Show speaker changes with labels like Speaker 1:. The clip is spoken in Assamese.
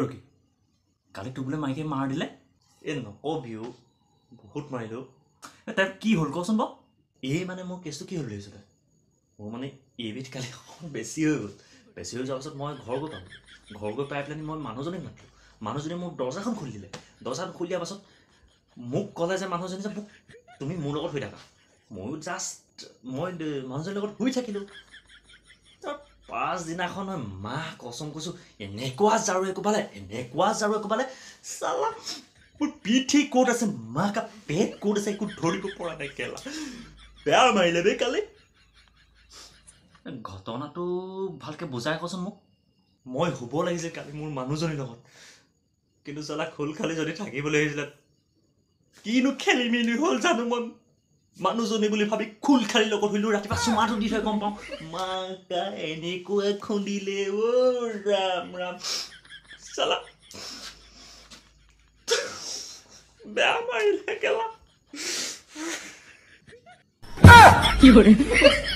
Speaker 1: ৰকি, কালি তোক বোলে মাইকে মাৰ দিলে? এই নকবিও, বহুত মাৰিলোঁ। তাই কি হ'ল কচোন বাৰু? এই মানে মোৰ কেছটো কি হ'ল বুলি ভাবিছিলে, মোৰ মানে এইবিধ কালি অকণ বেছি হৈ গ'ল। বেছি হৈ যোৱাৰ পাছত মই ঘৰ গৈ পালোঁ। ঘৰ গৈ পাই পেলাই মই মানুহজনীক মাতিলোঁ। মানুহজনীয়ে মোৰ দৰ্জাখন খুলি দিলে। দৰ্জাখন খুলি দিয়াৰ পাছত মোক ক'লে যে মানুহজনী যে মোক তুমি মোৰ লগত শুই থাকা। ময়ো জাষ্ট মই মানুহজনীৰ লগত শুই থাকিলোঁ। তাৰ পাছদিনাখন মই মাহ কচম কৈছোঁ, এনেকুৱা ঝাৰু একোপালে, এনেকুৱা ঝাৰু একোপালে, চালা মোৰ পিঠি ক'ত আছে, মা কা পেট ক'ত আছে একো ধৰিব পৰা নাই। কেলা বেয়া মাৰিলে বে কালি। ঘটনাটো ভালকৈ বুজাই কচোন মোক। মই শুব লাগিছিল কালি মোৰ মানুহজনীৰ লগত, কিন্তু চালা খোল খালি যদি থাকিবলৈ আহিছিলে, কিনো খেলি মেলি হ'ল জানো। মই মানুহজনী বুলি ভাবি খোল খালি লগত শুইলোঁ। ৰাতিপুৱা চুমাটো দি থৈ গম পাওঁ, মা কা এনেকুৱা খুন্দিলে, অ' ৰাম ৰাম, চালা বেয়া মাৰিলে কেলা।
Speaker 2: 有人。